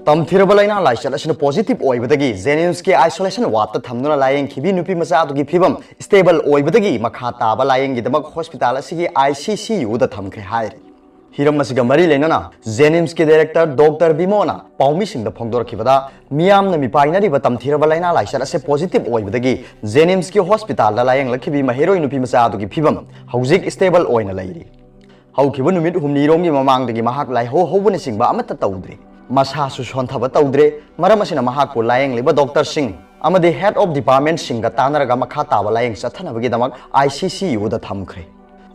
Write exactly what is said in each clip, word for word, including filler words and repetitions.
ꯇꯝꯊꯤꯔꯕ ꯂꯥꯏꯅꯥ ꯂꯥꯏꯆꯠ ꯑꯁꯤꯅ positive ꯑꯣꯏꯕꯗꯒꯤ JNIMSꯀꯤ isolation wardꯇ ꯊꯝꯗꯨꯅ ꯂꯥꯌꯦꯡꯈꯤꯕꯤ ꯅꯨꯄꯤ ꯃꯆꯥ ꯑꯗꯨꯒꯤ ꯐꯤꯕꯝ stable ꯑꯣꯏꯕꯗꯒꯤ ꯃꯈꯥ ꯇꯥꯕ ꯂꯥꯌꯦꯡꯒꯤꯗꯃꯛ hospital ꯑꯁꯤꯒꯤ ICCUꯗ ꯊꯝꯈ꯭ꯔꯦ ꯍꯥꯏꯔꯤ꯫ ꯍꯤꯔꯝ ꯑꯁꯤꯒ ꯃꯔꯤ ꯂꯩꯅꯅ JNIMSꯀꯤ director Doctor ꯕꯤꯃꯣꯅ ꯄꯥꯎꯃꯤꯁꯤꯡꯗ ꯐꯣꯡꯗꯣꯔꯛꯈꯤꯕꯗ, ꯃꯤꯌꯥꯝꯅ ꯃꯤꯄꯥꯏꯅꯔꯤꯕ ꯇꯝꯊꯤꯔꯕ ꯂꯥꯏꯅꯥ ꯂꯥꯏꯆꯠ ꯑꯁꯤ positive ꯑꯣꯏꯕꯗꯒꯤ JNIMSꯀꯤ hospitalꯗ ꯂꯥꯌꯦꯡꯂꯛꯈꯤꯕꯤ ꯃꯍꯩꯔꯣꯏ ꯅꯨꯄꯤ ꯃꯆꯥ ꯑꯗꯨꯒꯤ ꯐꯤꯕꯝ ꯍꯧꯖꯤꯛ stable ꯑꯣꯏꯅ ꯂꯩꯔꯤ꯫ ꯍꯧꯈꯤꯕ ꯅꯨꯃꯤꯠ ꯍꯨꯝꯅꯤꯔꯣꯝꯒꯤ ꯃꯃꯥꯡꯗꯒꯤ ꯃꯍꯥꯛ ꯂꯥꯏꯍꯧ ꯍꯧꯕꯅꯆꯤꯡꯕ ꯑꯃꯠꯇ ꯇꯧꯗ꯭ꯔꯤ꯫ ꯃꯁꯥꯁꯨ ꯁꯣꯟꯊꯕ ꯇꯧꯗ꯭ꯔꯦ꯫ ꯃꯔꯝ ꯑꯁꯤꯅ ꯃꯍꯥꯛꯄꯨ ꯂꯥꯌꯦꯡꯂꯤꯕ doctorꯁꯤꯡ ꯑꯃꯗꯤ head of departmentꯁꯤꯡꯒ ꯇꯥꯟꯅꯔꯒ ꯃꯈꯥ ꯇꯥꯕ ꯂꯥꯌꯦꯡ ꯆꯠꯊꯅꯕꯒꯤꯗꯃꯛ ICCUꯗ ꯊꯝꯈ꯭ꯔꯦ꯫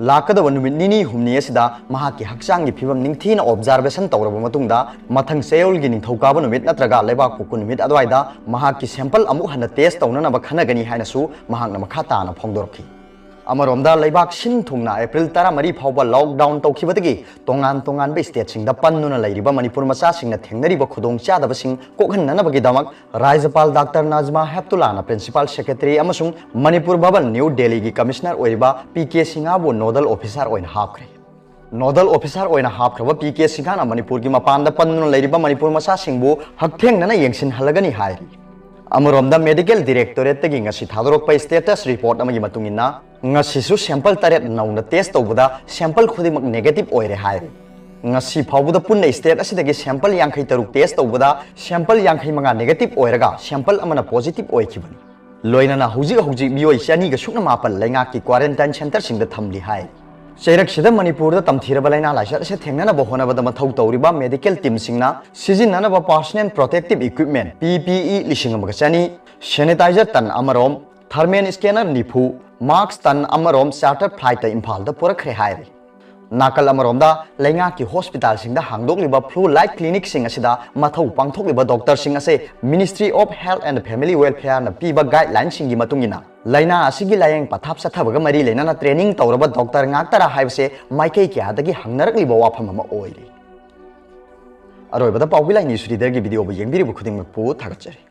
ꯂꯥꯛꯀꯗꯕ ꯅꯨꯃꯤꯠ ꯅꯤꯅꯤ ꯍꯨꯝꯅꯤ ꯑꯁꯤꯗ ꯃꯍꯥꯛꯀꯤ ꯍꯛꯆꯥꯡꯒꯤ ꯐꯤꯕꯝ ꯅꯤꯡꯊꯤꯅ observation ꯇꯧꯔꯕ ꯃꯇꯨꯡꯗ, ꯃꯊꯪ ꯆꯌꯣꯜꯒꯤ ꯅꯤꯡꯊꯧꯀꯥꯕ ꯅꯨꯃꯤꯠ ꯅꯠꯇ꯭ꯔꯒ ꯂꯩꯕꯥꯛꯄꯣꯛꯄ ꯅꯨꯃꯤꯠ ꯑꯗꯨꯋꯥꯏꯗ ꯃꯍꯥꯛꯀꯤ sample ꯑꯃꯨꯛ ꯍꯟꯅ test ꯇꯧꯅꯅꯕ ꯈꯟꯅꯒꯅꯤ ꯍꯥꯏꯅꯁꯨ ꯃꯍꯥꯛꯅ ꯃꯈꯥ ꯇꯥꯅ ꯐꯣꯡꯗꯣꯔꯛꯈꯤ꯫ ꯑꯃꯔꯣꯝꯗ, ꯂꯩꯕꯥꯛ ꯁꯤꯟ ꯊꯨꯡꯅ April ꯇꯔꯥꯃꯔꯤ ꯐꯥꯎꯕ lockdown ꯇꯧꯈꯤꯕꯗꯒꯤ ꯇꯣꯉꯥꯟ ꯇꯣꯉꯥꯟꯕ stateꯁꯤꯡꯗ ꯄꯟꯗꯨꯅ ꯂꯩꯔꯤꯕ ꯃꯅꯤꯄꯨꯔ ꯃꯆꯥꯁꯤꯡꯅ ꯊꯦꯡꯅꯔꯤꯕ ꯈꯨꯗꯣꯡꯆꯥꯗꯕꯁꯤꯡ ꯀꯣꯛꯍꯟꯅꯅꯕꯒꯤꯗꯃꯛ ꯔꯥꯖ꯭ꯌꯄꯥꯜ ꯗꯥꯛꯇꯔ ꯅꯥꯖꯃꯥ ꯍꯦꯞꯇꯨꯂꯥꯅ principal secretary ꯑꯃꯁꯨꯡ ꯃꯅꯤꯄꯨꯔ ꯚꯕꯟ, ꯅ꯭ꯌꯨ ꯗꯦꯜꯂꯤꯒꯤ commissioner ꯑꯣꯏꯔꯤꯕ ꯄꯤ ꯀꯦ ꯁꯤꯡꯍꯕꯨ nodal officer ꯑꯣꯏꯅ ꯍꯥꯞꯈ꯭ꯔꯦ꯫ Nodal officer ꯑꯣꯏꯅ ꯍꯥꯞꯈ꯭ꯔꯕ ꯄꯤ ꯀꯦ ꯁꯤꯡꯍꯅ ꯃꯅꯤꯄꯨꯔꯒꯤ ꯃꯄꯥꯟꯗ ꯄꯟꯗꯨꯅ ꯂꯩꯔꯤꯕ ꯃꯅꯤꯄꯨꯔ ꯃꯆꯥꯁꯤꯡꯕꯨ ꯍꯛꯊꯦꯡꯅꯅ ꯌꯦꯡꯁꯤꯟꯍꯜꯂꯒꯅꯤ ꯍꯥꯏꯔꯤ꯫ ꯑꯃꯔꯣꯝꯗ, medical directorateꯇꯒꯤ ꯉꯁꯤ ꯊꯥꯗꯣꯔꯛꯄ status report ꯑꯃꯒꯤ ꯃꯇꯨꯡ ꯏꯟꯅ, ꯉꯁꯤꯁꯨ sample ꯇꯔꯦꯠ ꯅꯧꯅ test ꯇꯧꯕꯗ sample ꯈꯨꯗꯤꯡꯃꯛ negative ꯑꯣꯏꯔꯦ ꯍꯥꯏꯔꯤ꯫ ꯉꯁꯤ ꯐꯥꯎꯕꯗ ꯄꯨꯟꯅ state ꯑꯁꯤꯗꯒꯤ sample ꯌꯥꯡꯈꯩ ꯇꯔꯨꯛ test ꯇꯧꯕꯗ sample ꯌꯥꯡꯈꯩ ꯃꯉꯥ negative ꯑꯣꯏꯔꯒ sample ꯑꯃꯅ positive ꯑꯣꯏꯈꯤꯕꯅꯤ꯫ ꯂꯣꯏꯅꯅ ꯍꯧꯖꯤꯛ ꯍꯧꯖꯤꯛ ꯃꯤꯑꯣꯏ ꯆꯅꯤꯒ ꯁꯨꯞꯅ ꯃꯥꯄꯜ ꯂꯩꯉꯥꯛꯀꯤ quarantine centreꯁꯤꯡꯗ ꯊꯝꯂꯤ ꯍꯥꯏ꯫ ꯆꯩꯔꯛꯁꯤꯗ ꯃꯅꯤꯄꯨꯔꯗ ꯇꯝꯊꯤꯔꯕ ꯂꯥꯏꯅꯥ ꯂꯥꯏꯆꯠ ꯑꯁꯤ ꯊꯦꯡꯅꯅꯕ ꯍꯣꯠꯅꯕꯗ ꯃꯊꯧ ꯇꯧꯔꯤꯕ medical teamꯁꯤꯡꯅ ꯁꯤꯖꯤꯟꯅꯅꯕ personal protective equipment, P P E, ꯂꯤꯁꯤꯡ ꯑꯃꯒ ꯆꯅꯤ, sanitizer ꯇꯟ ꯑꯃꯔꯣꯝ, thermal scanner ꯅꯤꯐꯨ, mask ꯇꯟ ꯑꯃꯔꯣꯝ charter flightꯇ ꯏꯝꯐꯥꯜꯗ ꯄꯨꯔꯛꯈ꯭ꯔꯦ ꯍꯥꯏꯔꯤ꯫ ꯅꯥꯀꯜ ꯑꯃꯔꯣꯝꯗ, ꯂꯩꯉꯥꯛꯀꯤ hospitalꯁꯤꯡꯗ ꯍꯥꯡꯗꯣꯛꯂꯤꯕ flu like clinicꯁꯤꯡ ꯑꯁꯤꯗ ꯃꯊꯧ ꯄꯥꯡꯊꯣꯛꯂꯤꯕ doctorꯁꯤꯡ ꯑꯁꯤ Ministry of Health and Family Welfareꯅ ꯄꯤꯕ guidelineꯁꯤꯡꯒꯤ ꯃꯇꯨꯡ ꯏꯟꯅ ꯂꯥꯏꯅꯥ ꯑꯁꯤꯒꯤ ꯂꯥꯌꯦꯡ ꯄꯊꯥꯞ ꯆꯠꯊꯕꯒ ꯃꯔꯤ ꯂꯩꯅꯅ training ꯇꯧꯔꯕ doctor ꯉꯥꯛꯇꯔꯥ ꯍꯥꯏꯕꯁꯦ ꯃꯥꯏꯀꯩ ꯀꯌꯥꯗꯒꯤ ꯍꯪꯅꯔꯛꯂꯤꯕ ꯋꯥꯐꯝ ꯑꯃ ꯑꯣꯏꯔꯤ꯫ ꯑꯔꯣꯏꯕꯗ ꯄꯥꯎꯕꯤ ꯂꯥꯏꯅꯤ ꯁꯨꯔꯤꯗꯔꯒꯤ videoꯕꯨ ꯌꯦꯡꯕꯤꯔꯤꯕ ꯈꯨꯗꯤꯡꯃꯛꯄꯨ ꯊꯥꯒꯠꯆꯔꯤ꯫